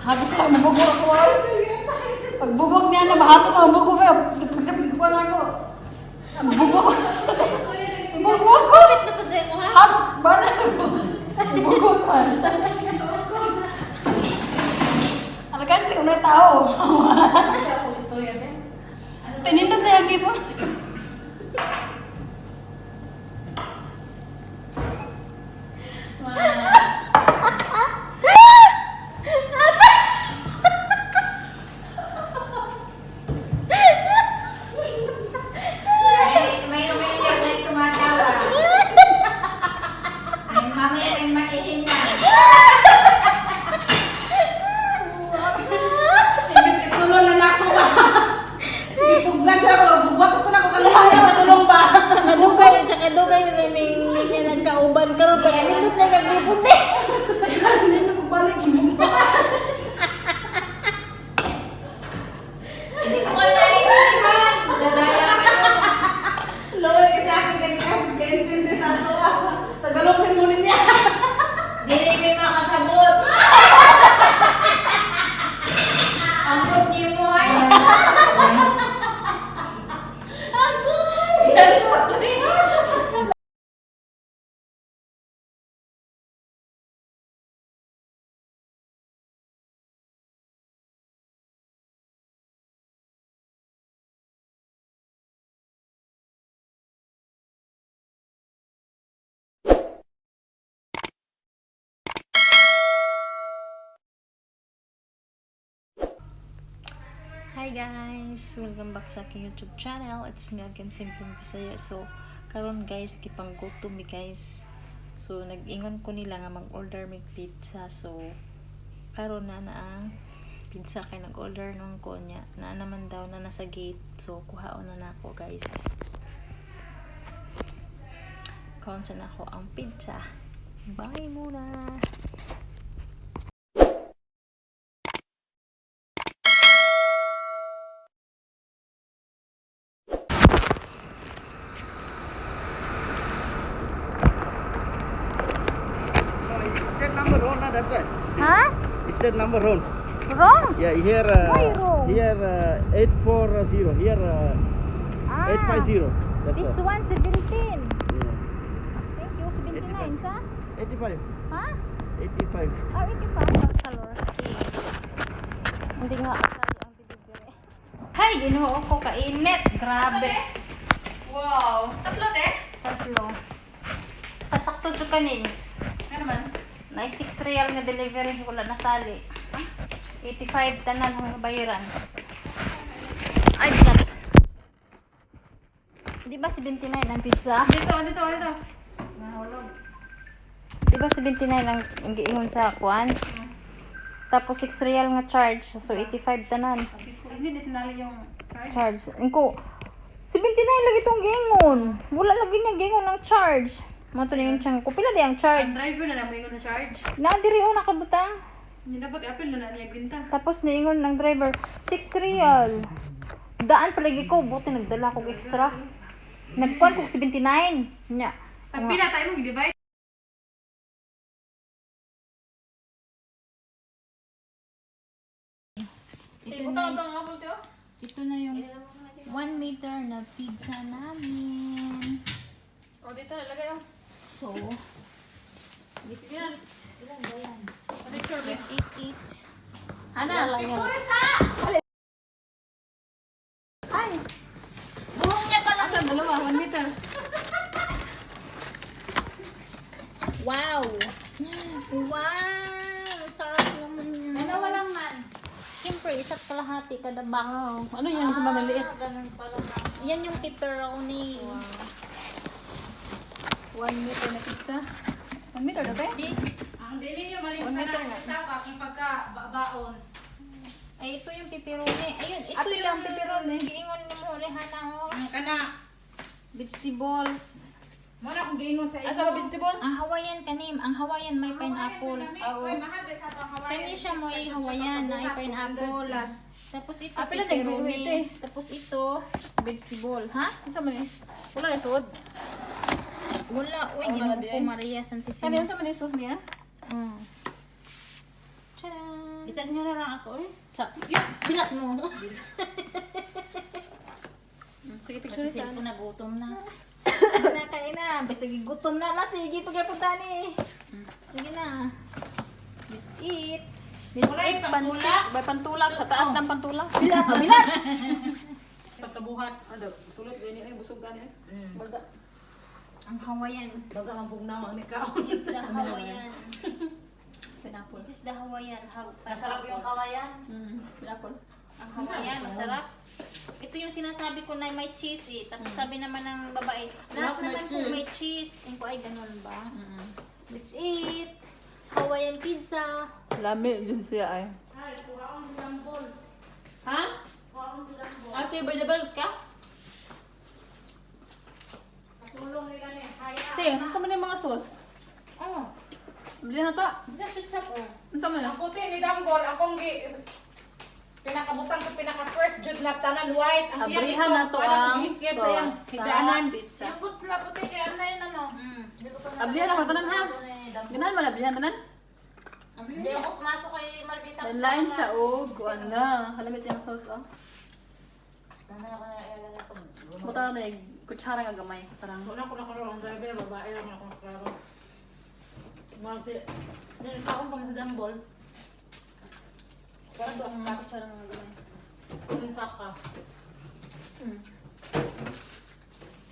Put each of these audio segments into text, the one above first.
Hapit sila, mabugo ako ay. Pagbugok niya na, mahapit ako, mabugo ba? Pagdapit ko na ako. Mabugo ako. Mabugo ako. Kapit na po dyan mo ha? Hapit ba na? Mabugo man. Alakan si unay tao. Kasi ako istorya din. Tinindot na yung gipo. May umiiyak, may tumatawa. Ay, mamaya may maihinga. Imbis itulong na nako ba? Gipugnan siya ako, bugwat ito na ko kanina, matulong ba? Sa kadugay may may may nagkauban karon pa nindot na kag puti. Hindi na magbalik. Gibugo. Hindi ko kayo naiintindihan. Dadaya kayo. Lord, kasi akin ganito, kaintindi sa ato ah. Tagalogin mo niya. Dili may makasabot. Ang good niyo mo ay. Hi guys! Welcome back sa aking YouTube channel. It's me again, Simpleng Bisaya. So, karon guys, gipanggutom mi guys. So, nag-ingon ko nila nga mag-order mig pizza. So, karon na na ang pizza kay nag-order nung ko niya. Naa naman daw na nasa gate. So, kuhaon na nako guys. Kuhaon sa nako ang pizza. Bye muna! Sorry, state number wrong, na, that's why. Ha? State number wrong. Wrong? Yeah, here. Why wrong? Here 840. Here 850. That's This all. one, 17. Yeah. Thank you. 79 sa? 85. Ha? 85. Ah, 85. Color. Hindi nga kasali ang delivery. Hay, ginoo ko kainit. Grabe. Wow. Tatlo te? Tatlo. Pasakto jud kanins. Ano man? Na 6 real nga delivery wala nasali. 85 tanan ang bayaran. Ay, bigat. Di ba 79 ang pizza? Dito, dito, dito. Nahulog. Di ba 79 ang giingon sa kuan? Tapos 6 real nga charge, so 85 tanan Hindi na sinali yung card. charge. Ingko 79 lagi itong giingon. Wala lagi niya giingon ng charge. Mo to ningon siyang ko pila di ang Ang charge. driver na lang mo ingon sa charge. Na diri o nakabutang. Hindi dapat i-appeal na lang niya binta. Tapos niingon ng driver 6 real. Daan palagi ko, buti nagdala kog extra. Nagkuan kog 79. Nya. Pag pila tayo mong divide. Ito na, ito na yung 1 meter na pizza namin. O, dito nalagay oh. So, let's eat. Let's get eat, eat. Ana, Wala yan. Ay! Buhok niya pala. Asan dalawa? 1 meter. Wow! Wow! Sarap naman yun. Ano walang man? Siyempre, isa't kalahati kada box. Ano yan sa mamaliit? Ganun pala. Yan yung pepperoni. 1 meter na pizza. 1 meter na te? See? Ang dili niyo malimtan na tao kung pagka baon. Ay, ito yung pepperoni. Ayun, ito Ate, yung yung pepperoni. Giingon ni mo, Rehana, oh. Ang kana, Vegetables. mo na kung giingon sa Asa ba vegetable? Ang Hawaiian kanim. Ang Hawaiian may pineapple. Oy, mahal ba sa ato ang Hawaiian? Kani siya mo ay Hawaiian na ay pineapple. Tapos ito Ah, pila na pepperoni. ito eh. Tapos ito vegetable, ha? Asa man eh? Wala na suod. Wala, uy, Oh, ginoo wala ko di ay. Maria Santissima. Ano yan sa man yung sauce niya? Tcharam! Itag niyo na lang ako eh. Sa, bilat mo. Sige, picture Kasi ko nagutom na. Na, kain na. Basta gutom na na. Sige, pagkapunta ni. Sige na. Let's eat. Let's eat pansit. May pantulak. Sa taas ng pantulak. Bilat, bilat. Pagkabuhat. Ano, sulot gani ay busog gani ay. Baga. Ang Hawaiian. Baga ang bugnaw ang ikaw. This is the Hawaiian. Pineapple. This is the Hawaiian. Masarap yung kawayan. Pineapple. Ang Hawaiian, masarap. Ito yung sinasabi ko na may cheese eh. Tapos sabi naman ng babae, lahat Lahat may naman po cheese. may cheese. Yung ko ay ganun ba? Let's eat. Hawaiian pizza. Lami jud siya ay. Ay, kuha akong sambol. Ha? Kuha akong sambol. Ah, siya available ka? Katulong nila ni Haya. Te, unsa man yung mga sauce? Oh, Bili na ta. that's what's up oh. Unsa man Ang puti ni Dambol, akong gi pinakabutang sa pinaka first jud na tanan white. Ang iyang Abrihan na to parang ang gihit sa iyang sauce sa higdaanan. pizza. Yung boots na puti kaya ano yun ano. Ablihan ako tanan ha. Ganahan man ablihan tanan. Hindi ako pumasok kay Marvita. Line siya og kuan na. Halamit siyang sauce oh. Mamaya ko na ilalala pag Buta na yung kutsara nga gamay. Parang Wala ko na karon ang driver babae lang ako klaro. Mga si Nilita akong pang sa Dambol. parang doon ang kutsara nga gamay. Nilita ka.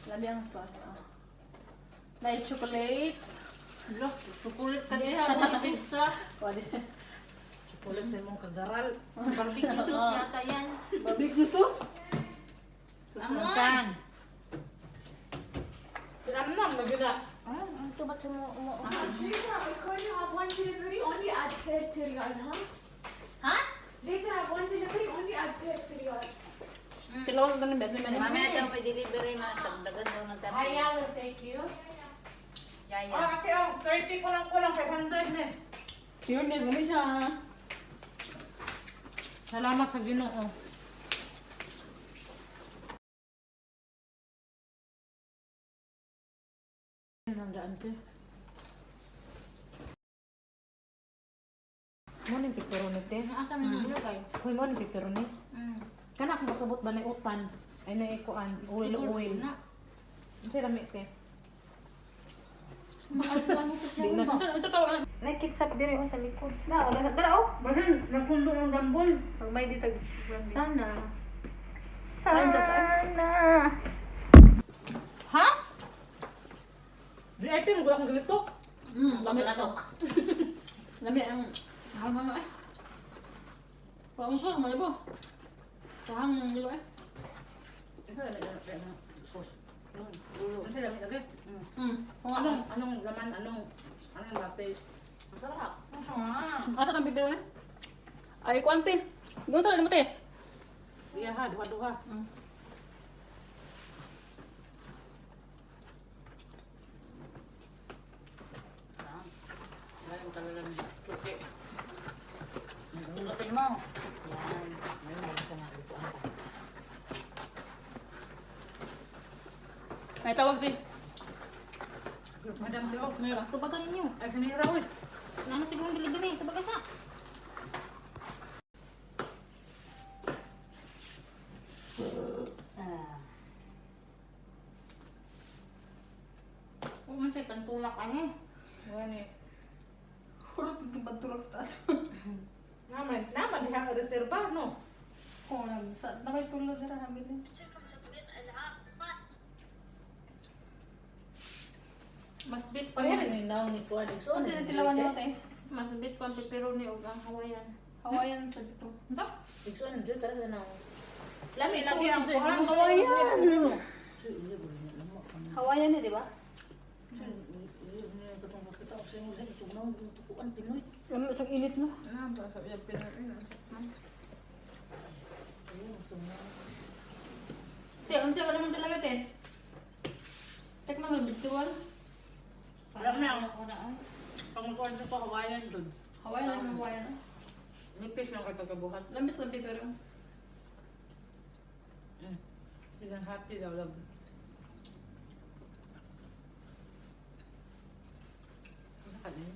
Labi ang sauce oh. May chocolate. Look, chocolate ka diha sa pizza. Pwede. Chocolate sa imong kagaral. Barbecue sauce yata yan. Barbecue sauce. Aman! Ano lang magina. Ah, ito ba't mo umu Later, I could have one delivery only at 30 riyal, huh? Ha? Later, I have one delivery only at 30 riyal. Tilaw sa tanan best naman. Mamaya daw may delivery na dagdagan daw ng 30. Haya will take you. Yaya. Ah, ate, oh, 30 ko lang kulang 500 na. Sure din mo siya. Salamat sa Ginoo. Nandaan te. Mo ning pepperoni te. Asa man yung ilagay? Hoy mo ning pepperoni. Kana akong pasabot ba ni utan? Ay na ikuan, oil oil. Na. Unsa lami te? Di na. Unsa tawag May ketchup diri oh sa likod. na? Wala dara oh. Basin nagpundo ng dambol. Pag may ditag. Sana. Sana. Ha? VIP mo ko akong gilitok. Lami atok. Lami ang hang eh. Parang sa may bo. Kahang nilo eh. Unsa lami ate? Kung Anong anong laman anong anong ba taste? Masarap. Masarap. Asa kang bibili eh? Ay kuante. Gunsa na mo te. Iya ha, duha-duha. Ilupin mo. Yan. Ay tawag te. Madam Teo. Mayra. Tubagan ninyo. Ay sinira oy. Nana siguro ang delivery. Tubagan sa. Oo, man siya pantulak ano. Wani. Hurot itong pantulak sa taas. Naman, naman diha nga reserba no. Oo, nag sa nakay tulog dara nabili. Mas bit pa rin ni naon ni kuan. So Unsa na tilawan nimo te? Mas bit pa ang pepperoni ug ang Hawaiian. Hawaiian sa dito. Unsa? Igsoon jud tara sa naon. Lami lami ang kuan. Hawaiian. Hawaiian eh, di ba? Lami sa init no. Te, unsa ka naman talaga te? Tek na virtual. Lami ang Ako na ay. pangkuan sa Hawaiian jud. Hawaiian lang Hawaiian. Nipis lang kay pagkabuhat. Lamis lang pero. Bilang happy daw love. Ano ka din?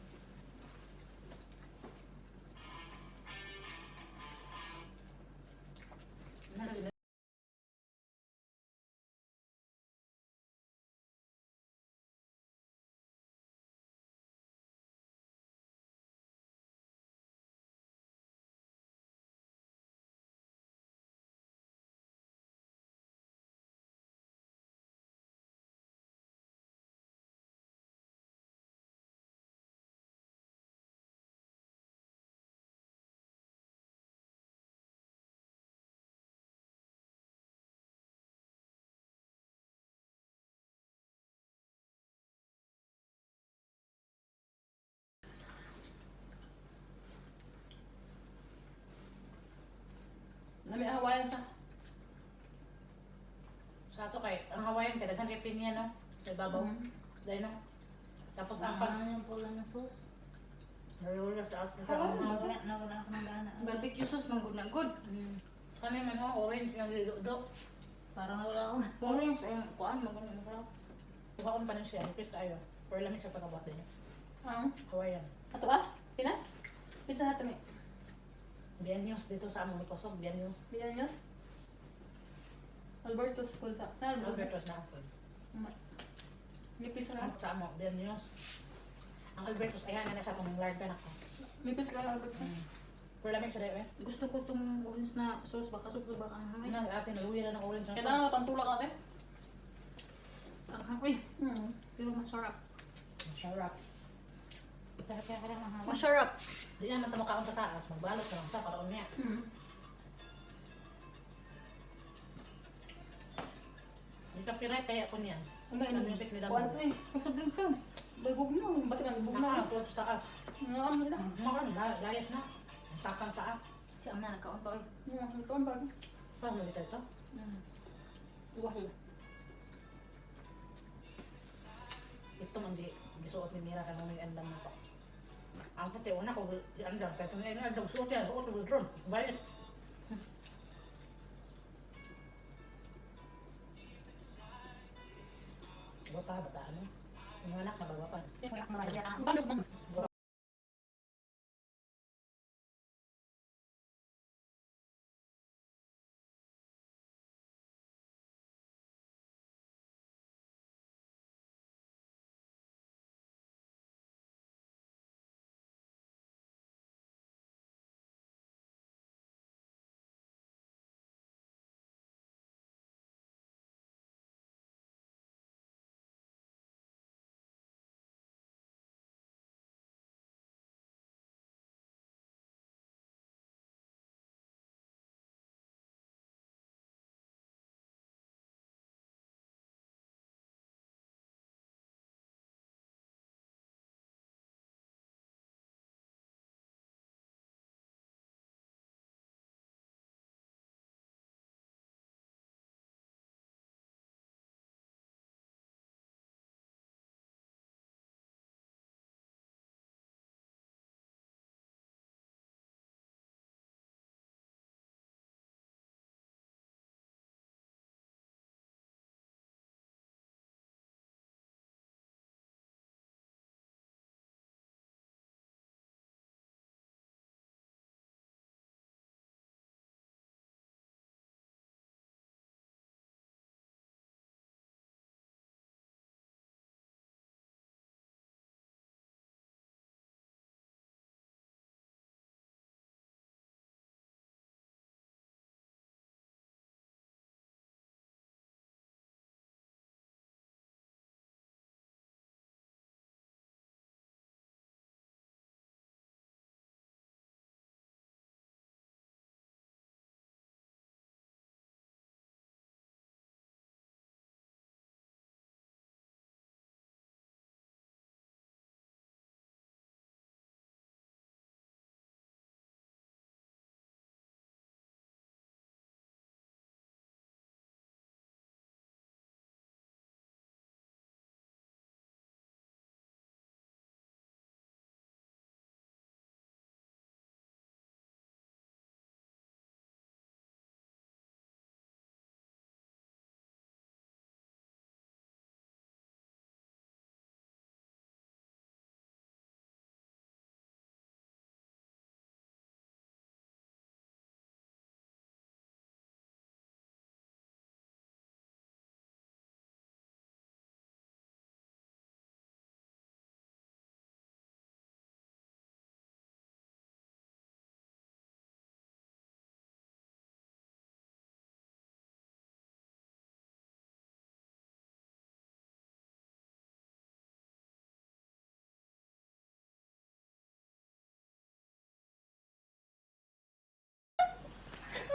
Nami Hawaiian sa. Sa ato kay, ang Hawaiian kay daghan kay pinya no. Sa babaw. Dahil no. Tapos ang pag Ano yung pula ng sauce? Nalula sa ato. Hawaiian ba? Nawala, nawala ako ng gana. Barbecue sauce man good na good. Kami man ho, orange nga do. Parang nawala ako. Orange ang kuan man gud na. Kuha ko pa rin siya, nipis kayo. Pero lamig sa pagkabuhat din. Ah. Hawaiian. Ato ba? Pinas? Pizza Hut mi. Bien news dito sa among Lupasog, bien news. Bilan yun? Alberto's po sa. Na Alberto. Alberto's na ako. Nipis ra. Ang sa amo, bien news. Ang Alberto's ayan na siya kung larga na ko. Nipis ka Alberto. Pero lamig siya dahil eh. Gusto ko tong orange na sauce baka sobra baka ang hangin. Ano, ate, naluwi na ng orange. Kailangan nga pantulak natin. Ang hangin. Hmm. Pero masarap. Masarap. Kaya kaya kaya mahal. Masarap. Di naman ito makaon sa taas, magbalot ka lang sa para umiyak. Di ka piray, kaya ko niyan. Ano Ang music ni Kuan Damo. eh. Mag-soft drinks ka. Bagog na. Ba't nga bug na? Naka-upload sa taas. Nga ano nila. Makaon, layas na. Ang takang taas. Si Amna nagkaon pa. Oy. Nga ito ang bag. Parang malita ito. Wahil. Ito man di, gisuot ni Mira kung may andam na to. Ang puti, una ko, di andam. Kaya kung may andam, suot yan, suot, suot, balik. Bata, bata, ano? Yung anak, nabawapan.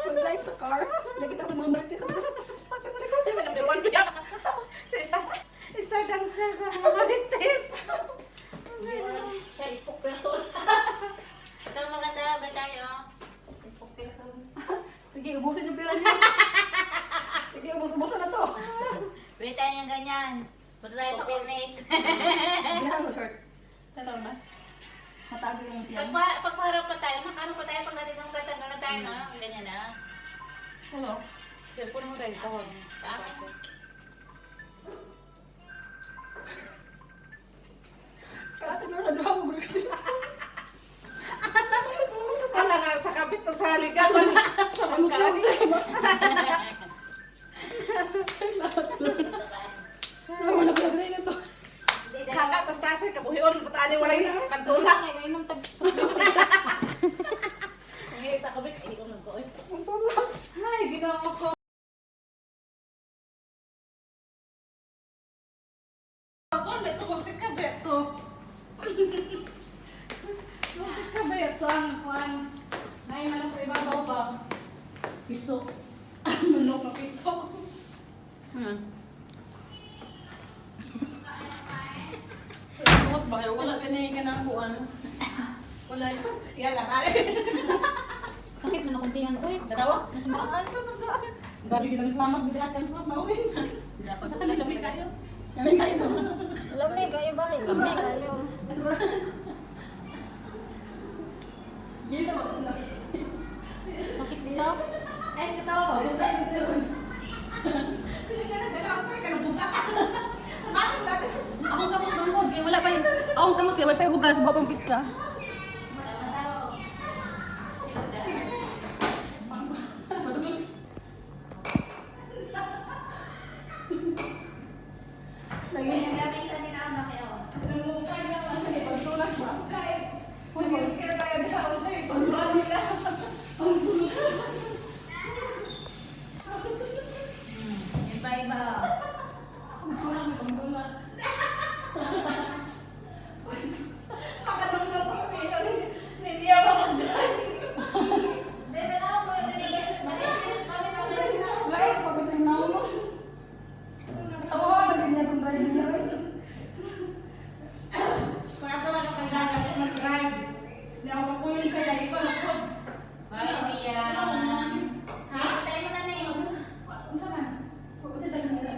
Mag-drive sa car. Lagi na mga marites. Bakit sa likod? Number one biyak. Star dancer sa mga marites. Siya isok person. Ito maganda, ba tayo? Isok person. Sige. Sige, ubusin yung pera niyo. Sige, ubus-ubusan na to. Wait tayo ng ganyan. Punta tayo sa Cornes. Hindi na ako short. Tataon ba? Matago yung tiyan. Pag maharap pa tayo, nakano pa tayo pag natin ang katanggal na tayo na. Ganyan na. Wala. Cellphone mo tayo, tawag. Sa akin. Kaya ate Lorna, duha mo gulo sila. Wala nga sa kapit ng saligan. Wala sa magkain. Wala pala rin ito. Saka, tas taas, kabuhion, putali, wala yung pantulak. Inom tag Hindi, sa kabit, hindi ko nagko. Ang tulak. Ay, ginawa ko. Ako, dito, muntik ka, Beto. Muntik ka, Beto, ang kuwan. Ay, manok sa ibabaw ba? Piso. Manok na piso. Salamat ba kayo? Wala pinahinga ng kuwan. Wala yun. Yan lang, are. Sakit na nakuntingan. Uy, Natawa? nasumbraan. Grabe kita mas mamas, hindi atin sauce na orange. Sa kanila, lamig kayo. Kami kayo to. Alam na kayo ba? Lamig kayo. Gila. Sakit dito. Ay, katawa ko. Gusto ko ito. Sige ka na, galaw ka, kanubuka. Bakit natin sa Akong kamot bangkod. Wala pa yun. Akong kamot. Wala pa yung hugas. Buha pang pizza. Iba-iba. Pakanong ko sa mayor, hindi ako mag-drive. Hindi, tanaw ko. Lain, pagod na yung naon mo. Katawa, naging niya itong driving niya. Kung ako na kapagdagat sa mag-drive, hindi ako kapuyon sa dahil ko na ko. Bye, Mia. Ha? Tayo mo na na yun. Unsa man? Unsa tayo nila?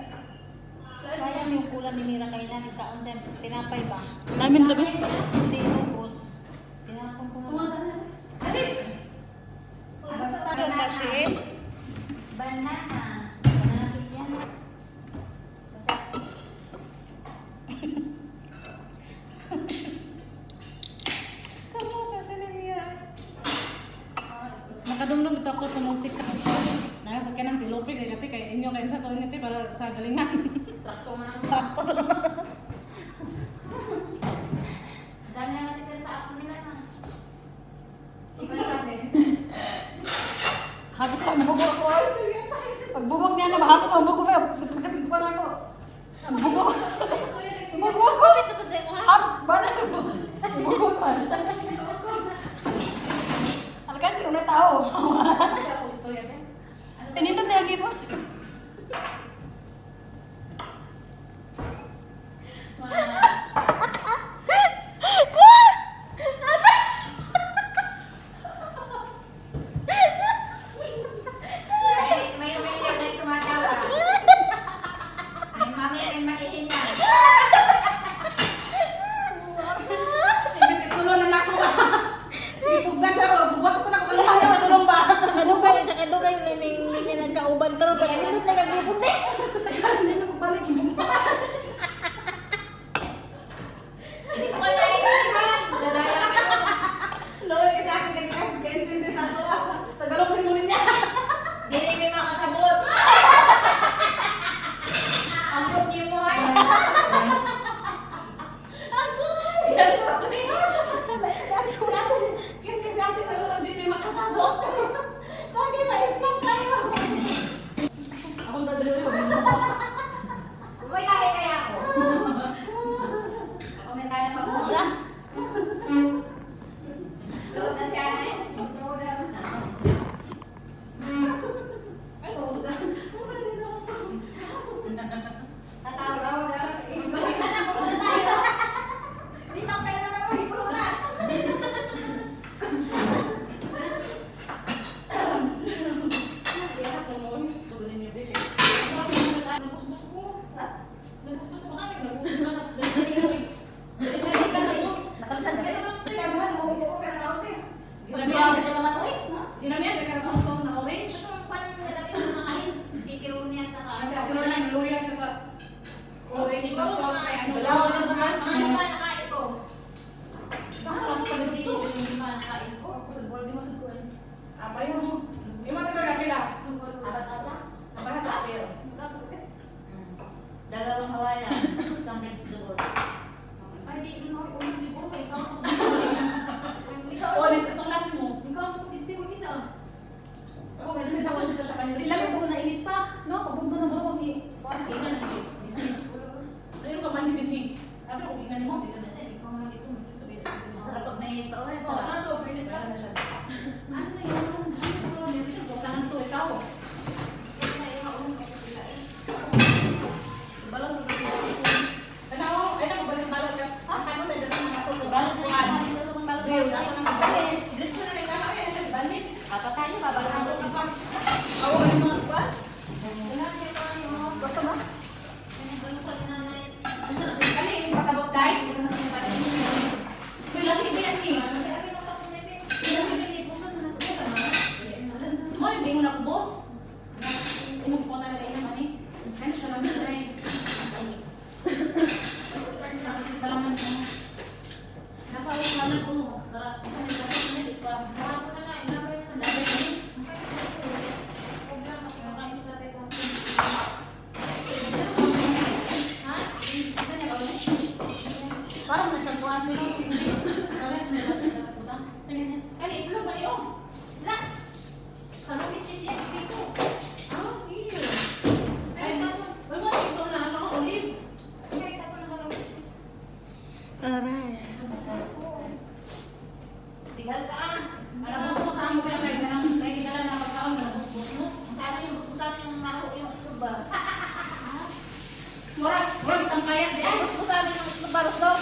Sayang yung kulang ni Mira kay namin kaon sa tinapay ba? Namin tabi. Hindi ubos. Tinapon ko na. Ano kasi? Banana. Banana yan. Basta. Kamu kasi niya. Nakadumdum ito ako tumultik ka. Nasa sa kanang tilopik kay kati kay inyo kay sa to inyo para sa galingan. Trakto man ang Traktor. Ang dami na natin sa ako nila. na. Hapos ka, mabugo ako. Ay, pagbugok niya na, mahapos ka, mabugo pa. Pagkapit pa na ako. Ang bugo. Mabugo ako. Kapit na po sa imo ha. Hapos, ba na? Mabugo pa. Alkan, sino na tao? Sa ako istorya te. Tinindot na yung mo. May umiiyak na tumatawa. May mami may maihina. Imbis itulo na nako ba? Ipugna siya ro, bugwat ko na ko lang niya matulong ba? Sa kadugay may may may nagkauban karon pa nindot lang ang gipon te. Hindi na magbalik. Hindi ko kayo naiintindihan. Dadaya kayo. Loy kasi akin kasi kaintindi sa ato. Tagalogin mo niya. Dili may makasabot. Ang niyo mo ay. Yun kasi ate Tagalog din may makasabot. Bakit ba Islam tayo? Akong dadali ko. Di namin yan, may itong sauce na orange. Itong kwan nalapit mo na kanin. Pipiruni at saka. Kasi ako na luya siya sa orange na sauce may ano. Dalawa na ba? Mga ano pa nakain ko? Saan ko lang pala dito? Yung mga nakain ko. Apa yung yung mga tinawag sila? Apat na pero. Dalawang Hawaiian. Isang vegetable. Ay, di mo ako ulit siguro. Kaya ikaw ang Ikaw Ulit itong last mo. Ikaw ang siguro isa. Ako, meron sa konsulta sa kanila. Ilamig ko na init pa. No, pabugbo na mo wag i. Ingan na siya. Ayun ka man din eh. Sabi ko, ingan mo. Ikaw na siya. Ikaw man dito. Masarap pag mainit pa. Uy, Oh, sarap. sarap to, init pa. Wala na siya. Ano na yun? Ano ito? Meron siya, butahan to, ikaw. Ano, ay, naku, balik-balot ka. Ang kano na, dala mga to. Balot na yun. Dalawang balot. Diyo, ako nang magbalik. Dress ko na may kano, ay, ano, balik. Apat tayo, babalot Ako na. sa pa. Awo ay mga pa. Basta ba? Ano yung pasabot tayo? May laki ba yan eh? May laki ba yan? Pusan na natin. Mo, hindi mo na kubos. Hindi mo po talaga yun, ani. Ano siya lang siya eh. Palaman mo. Napawag naman ko. Tara, ano yung tapos na, di pa. Dami na. Parang nasa kuwan nila yung English. Kaya, may laki na butang. Kali, itlog ba yun? Ah, iyo. Ay, uy, mo, ito na, ano, olive. Aray. Tinggal ka ah. Alam mo, sa amo pa yung kahit na kahit dinala na pagkaon, nabusbos mo. Ang sabi yung busbusan yung maho yung itlog ba? Mura, mura kitang kaya. Di, ay, Busbusan yung itlog ba, Roslo?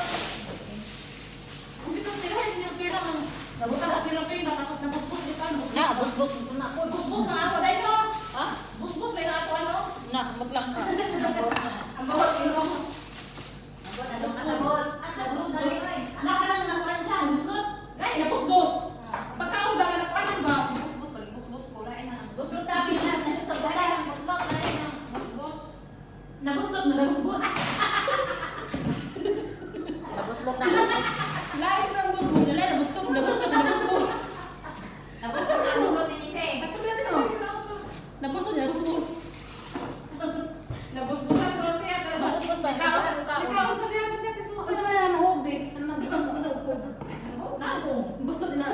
kung dito sila, hindi nyo pira man. Nabutan na sila pira, tapos nabusbos di ka. Na, busbos ko na. Uy, busbos na ako, dahil no? Ha? Busbos, may na ako, ano? Na, kamot lang ka. Ang bawat ilo. Kasabot. Anak ka lang nakuan siya, gusto. Gaya, nabusbos. Pagkaon ba, nakuanan ba? Busbos, pag busbos ko, lain na. Gusto sa akin na nasa sa bukas. Busbos. Nabuslot na nabusbos. Nabuslot na. Lain ng busbos, nila nabuslot, nabuslot, nabusbos. Nabuslot na. Nabuslot ni Mise. Bakit natin oh? Nabuslot, nabusbos. Nabusbosan ko siya, pero Nabusbos ba? Nakaon, Nakaon. nakaon pa niya, siya, si Ako Susan. naman na nahog di. Ano man gusto ko na upog. Nako. Buslot na.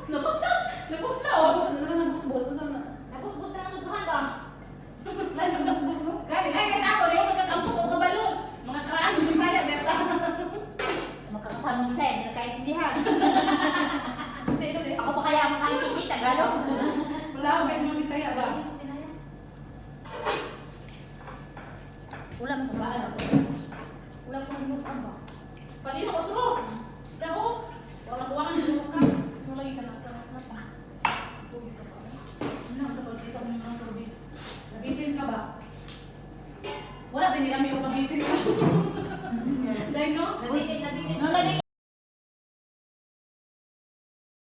Nabusla. Nabusla, oh. Nabusbos na nabusbos. Ano na? Nabusbos na ang sobrahan ba? Lain ng busbos no? Gani, ay guys, ako, di ako magkakampot o kabalo. Mga karaan, Bisaya, beta. Magkakasamang isa eh. Nagkaintindihan. Ako pa kaya ang makaintindi, Tagalog. Wala akong kahit mga Bisaya ba? Wala man sa baan ako. Wala kong hinukan ba? Palino ko, tro. Daho. Wala ko ang sinulog ka. Wala yung kanang. Tubig ka pa. Ano ang kapag kita mo ng tubig? Nabitin ka ba? Wala, pinilami yung kabitin ka. Dahil no? Nabitin, nabitin. Nung nabigyan